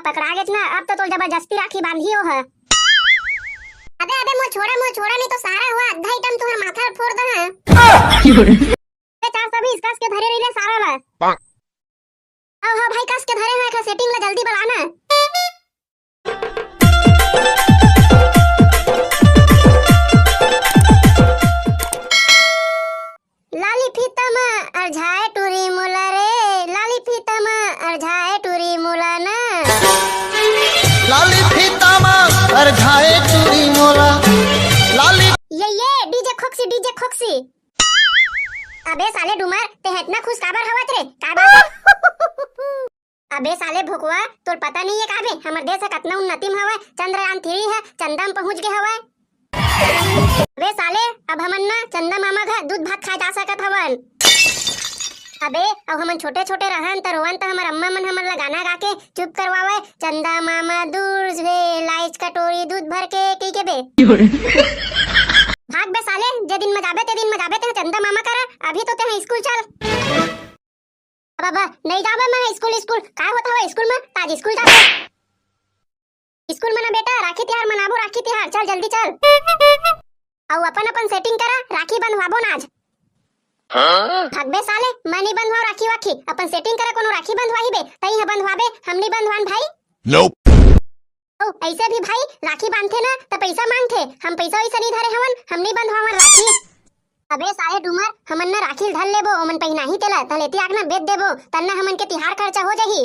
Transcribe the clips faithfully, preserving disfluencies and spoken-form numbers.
पकड़ा गेच ना, अब तो तोर जबरदस्ती राखी बांधी हो ह। अबे, अबे, मोर छोड़ा, मोर छोड़ा, नहीं तो सारा हुआ आधा आइटम तुम्हार माथा फोड़ दे हैं। अबे, चार सौ बीस कस के धरे रही ले सारा ला। हाँ, हाँ भाई, कस के धरे हैं, सेटिंग ला जल्दी बुला ना। लाली फीता मा अरझाए टूरी मोला रे, लाली फीता मा अरझाए टूरी मोला ना। लाली फीता मा अरझाए टूरी मोला, लाली। ये, ये, डीजे खोक्सी, डीजे खोक्सी। अबे साले डूमर, ते इतना खुश काबर हवत रे? का बात है? अबे साले भोकवा, तोर पता नहीं है का बे? हमर देश ह कतना उन्नति म हवय, चंद्रयान थ्री ह चंदा म पहुंच गे हवय। अबे साले, अब हमन ना चंदा मामा घर दूध भात खाए जा सकत हवन। अबे, अब हमन छोटे-छोटे रहन त रोवन त हमर अम्मा मन हमन ला गाना गा के चुप करवावय, "चंदा मामा दूर से लाइज कटोरी दूध भर के," कहि के बे। भाग बे साले, जे दिन म जाबे ते दिन म जाबे ते चंदा मामा करा, अभी तो ते स्कूल चल। बाबा, नहीं जाबे मैं स्कूल, स्कूल। काय होत हवय स्कूल में? आज स्कूल जाबे। स्कूल मना बेटा, राखी तिहार मनाबो, राखी तिहार। चल, जल्दी चल। अउ अपन, अपन सेटिंग करा, राखी बंधवाबो ना आज। हाँ? भागबे साले, मैं नहीं बंधवाओ राखी वाखी। अपन सेटिंग करा, कोनो राखी बंधवाही बे। तई ह बंधवाबे, हम नहीं बंधवान भाई। Nope। ओ, ऐसे भी भाई, राखी बांधथे ना, त पैसा मांगथे। हम पैसा वैसा नहीं धरे हवन, हम नहीं बंधवावन राखी। अबे साले डूमर, हमन न राखी ल धर लेबो, ओमन पहिनाही तेला, त लेती आग न बेच देबो, तन्ना हमन के तिहार खर्चा हो जाही।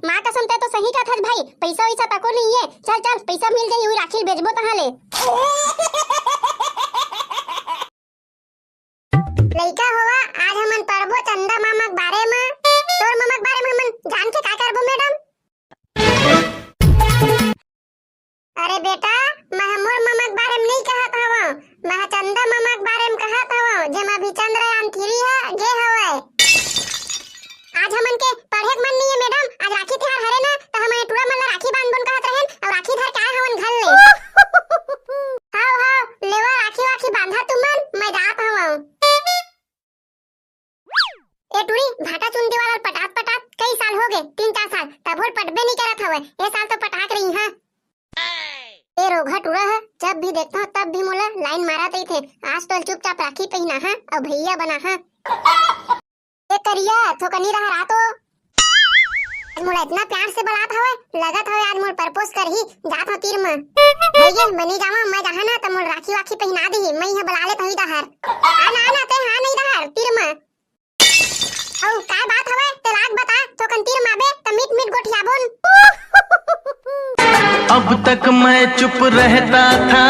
माँ कसम, तै तो सही कहत हस भाई, पैसा वैसा तको नहीं है। चल चल, पैसा मिल जाही, उही राखी ल बेचबो तहाँ ले। लइका होवा, आज हमन पढ़बो चंदा मामा के बारे म। तोर मामा के बारे म हमन जान के का करबो मैडम? अरे बेटा, मैं ह मोर ममा के बारे म नइ कहत हवं, मैं ह चंदा ममा के बारे म कहत हवं, जेमा अभी चंद्रयान थ्री ह गे हवय। आज हमन के पढ़े के मन नइ हे मैडम, आज राखी तिहार हरे ना, त हमन टूरा मन ला राखी बांधबोन कहत रहेन, अउ राखी धर के आए हवन घर ले। हव, हव, लेवा राखी वाखी बांधा तुमन, मैं जात हवं। ए टूरी, भाटा चुंदी वाला ल पटात पटात कई साल हो गे, तीन चार साल, तभो ले पटबे नइ करत हवय। ए साल तो पटा के रही हाँ। ए रोगहा टूरा ह, जब भी देखथंव तब भी मोला लाइन मारत रहिथे। आज तो चुपचाप राखी पहिना हा अउ भैया बना हा। ए करिया, थोकनी रहा रातो। आज मोला इतना प्यार से बलात हवय, लगत हवय आज मोला प्रपोज करही। जात हव तीर म। भैया, बनी जावा, मैं जाहा ना त मोला राखी वाखी पहिना दिही, मैं इहाँ बला लेत हवं डहर। आ ना, आ ना, ते हा नहीं डहर, तीर म। अउ काय बात हवय, ते लाग बता, थोकन तीर माबे त मीठ मीठ गोठियाबोन। अब तक मैं चुप रहता था,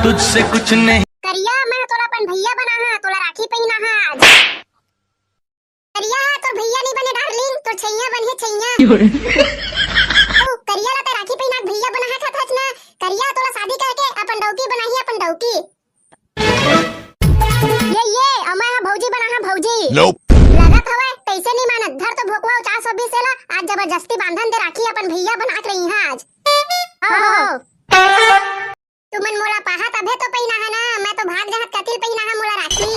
तुझसे कुछ नहीं। करिया, मैं तोला अपन भैया बना हा, तोला राखी पहिना हा आज। करिया, तोर भैया नहीं बने डार्लिंग, तोर छैया बने छैया। क्यों रे? ओ, करिया ला ते राखी पहिना के भैया बना हा, कहत हस ना। करिया, तोला शादी करके अपन डौकी बनाही, अपन डौकी। ये, ये, अउ मैं हा भौजी बना हा, भौजी। Nope। लगत हवय, तइसे नहीं मानत। धर तो भोकवा चार सौ बीस एला, आज जबरदस्ती बांधन दे राखी, अपन भैया बना के रही हा आज। हो, हो, हो। तुमन मोला पाहा तभे तो पहिना हा ना, मैं तो भाग जाहत कतिल पहिना हा मोला राखी।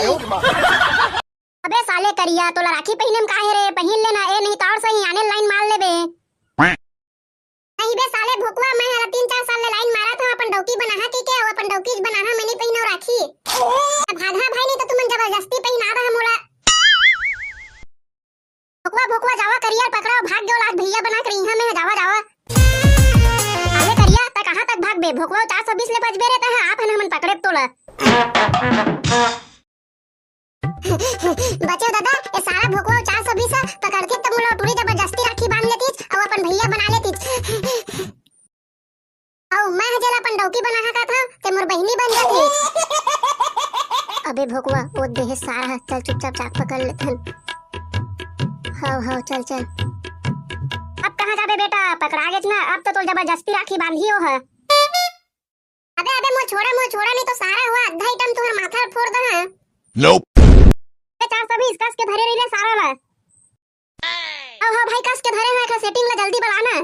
अबे साले करिया, तोला राखी पहिने म का हे रे, पहिन लेना, ए नहीं तो और सही आने लाइन मार लेबे। नहीं बे साले भोकवा, मैं हला तीन चार साल ले लाइन मारत हंव अपन डौकी बनाहा कहिके, अउ अपन डौकी बनाहा, मैं नहीं पहिनव राखी। भागहा भाई, नहीं तो तुमन जबरदस्ती पहिना दहा मोला। भोकवा, भोकवा, जावा करिया ल पकड़ा, भाग गेव, आज भैया बना के रही हां मैं, जावा, जावा। अबे करिया, त कहां तक भागबे? भोकवा चार सौ बीस ले बचबे रे, त हां, आप हन हमन पकड़े तोला। बचेव दादा, ए सारा भोकवा चार सौ बीस ह, पकड़तिस त मोला टूरी जबरदस्ती राखी बांध लेतिस, अउ अपन भैया बना लेतिस। अउ मैं ह जेला अपन डौकी बनाहा कहत हंव, ते मोर बहिनी बन जातिस। अबे भोकवा, ओ देहे सारा ह, चल चुपचाप जाके पकड़ लेथन। हव, हव, चल, चल। अब कहां जाबे बेटा, पकड़ा गेच ना, अब तो तोला जबरदस्ती राखी बांधही ओ ह। अबे, अबे, मोर छोड़ा, मोर छोड़ा, नहीं तो सारा हुआ आधा आइटम तुम्हार माथा फोड़ दहा। Nope। अबे, चार सौ बीस कस के धरे रही ले सारा ला। अउ हाँ भाई, कस के धरे हैं, एकर सेटिंग ला जल्दी बला ना।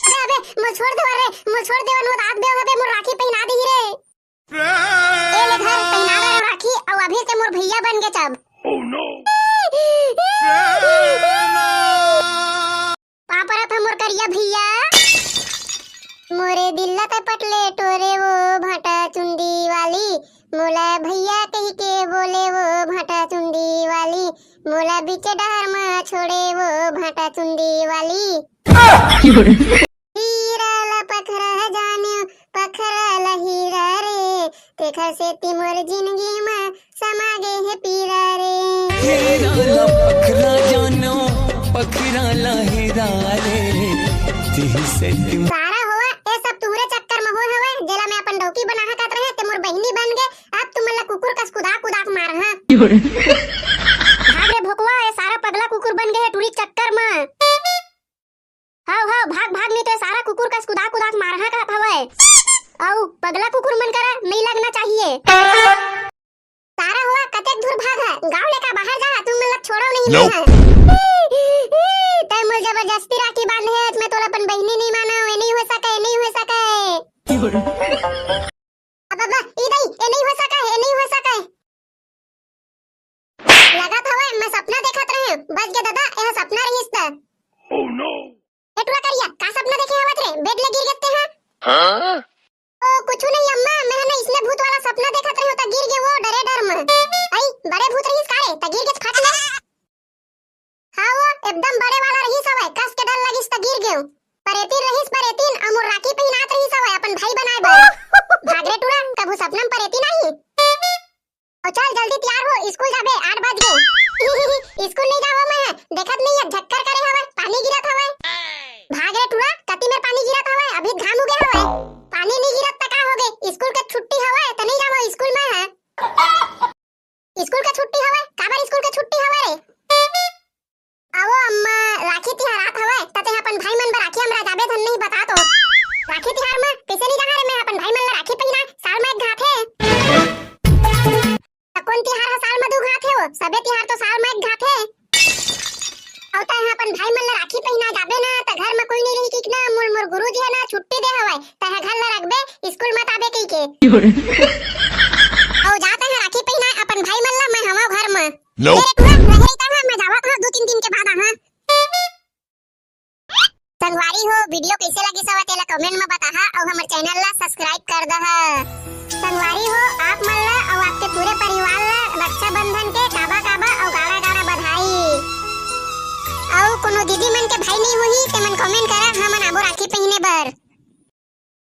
अबे, अबे, मोर छोड़ देवा रे, मोर छोड़ देवा, नो दांत बेव हबे, मोर राखी पहिना देही रे। ए ले धर, पहिना दे राखी, अउ अभी ते मोर भैया बन गे चब। Oh no। भैया, मोरे दिल ला तै पटले टोरे वो भांटा चुंदी वाली, मोला भैया कहि के बोले वो भांटा चुंदी वाली, मोला बीच डहर मा छोड़े वो भांटा चुंदी वाली। हीरा ला पखरा जान्यो, पखरा ला हीरा रे, तेखर सेती मोर जिंदगी मा समा गे हे पीरा रे। हीरा ला पखरा जान्यो, पखरा ला हीरा रे, तिही सेती। सारा होवा, ए सब तुहरे चक्कर मा होय हवय, जेला मैं अपन डौकी बनाहा कहत रहें, ते मोर बहिनी बन गे, अब तुमन ला कुकुर कस कुदा कुदा के मारहां। भाग रे भोकवा, ए सारा पगला कुकुर बन गे हे टूरी चक्कर मा। हव, हव, भाग, भाग, नहीं तो ये सारा कुकुर कस कुदा, कुदा के मारहां कहत हवय। अउ पगला कुकुर मन करा नहीं लगना चाहिए। सारा होवा, कतेक दूर भाग है? गांव ले का बाहर जा, तुम मतलब छोड़ो नहीं। Nope। मैं है। तै मोर जबरदस्ती राखी बांधे है, मैं तोला अपन बहिनी नहीं माना, ये नहीं हो सके, नहीं हो सके। अब, अब, ई नहीं, ये नहीं हो सके, ये नहीं हो सके। लगत हवय, मैं सपना देखत रहें। बच गे दादा, यह सपना रहिस त। Oh no! ए टुरा करिया, का सपना देखे हवत रे? बेड ले गिर गेस ते हा? हाँ? ओ, कुछु नहीं अम्मा, मैं ह ना इसने भूत वाला सपना देखत रहें, त गिर गे वो डरे डर में। आई, बड़े भूत रहिस का रे? त गिर गेस फट ले। हाँ वो, एकदम बड़े वाला रहिस हवय, कस के डर लगिस त गिर गेंव। परेतीन रहिस परेतीन, अउ मोर राखी पहिनात रहिस हवय अपन भाई बनाए बर। भाग रे टुरा, कभू सपना में परेतीन आही। अउ चल जल्दी तैयार हो, स्कूल जाबे, आठ बज गे। स्कूल नहीं जावं मैं, देखत नहीं है झक्कर करे हवय, पानी गिरत हवय। भाग रे टुरा, कति मेर पानी गिरत हवय, अभी घाम उगे हवय। पानी नहीं गिरत त का होगे, स्कूल के छुट्टी हवय त नहीं जावं स्कूल मैं ह। स्कूल के छुट्टी हवय, काबर स्कूल के छुट्टी हवय रे? अवो अम्मा, राखी तिहार आत हवय, त तेहा अपन भाई मन बर राखी हमरा जाबे धन नहीं बता तो। राखी तिहार म कइसे नहीं जाहा रे, मैं अपन भाई मन ला राखी पहिना, साल म एक घात हे। त कोन तिहार ह साल म दू घात हे वो? सबे तिहार तो साल म एक घात हे। अउ तैं ह अपन भाई मन ला राखी पहिना जाबे ना, त घर म कोई नहीं रही कि ना, मोर, मोर गुरुजी ह ना छुट्टी दे हवय, तैं ह घर ला रखबे, स्कूल मत आबे कहिके। अउ जा तैं ह राखी पहिना अपन भाई मन ला, मैं हवं घर म। Nope। तेरे टुरा, रहे रही तैं ह, मैं जावत हवं, दू तीन दिन के बाद आहा। संगवारी हो, video कइसे लगिस हवय तेला comment म बताहा अउ हमर channel ला subscribe कर दहा। संगवारी हो, आप मन ला अउ आपके पूरे परिवार ला रक्षाबंधन के काबा काबा अउ गाड़ा गाड़ा बधाई। अउ कोनो दीदी मन के भाई नहीं होही, ते मन comment करा, हमन आबो राखी पहिने बर।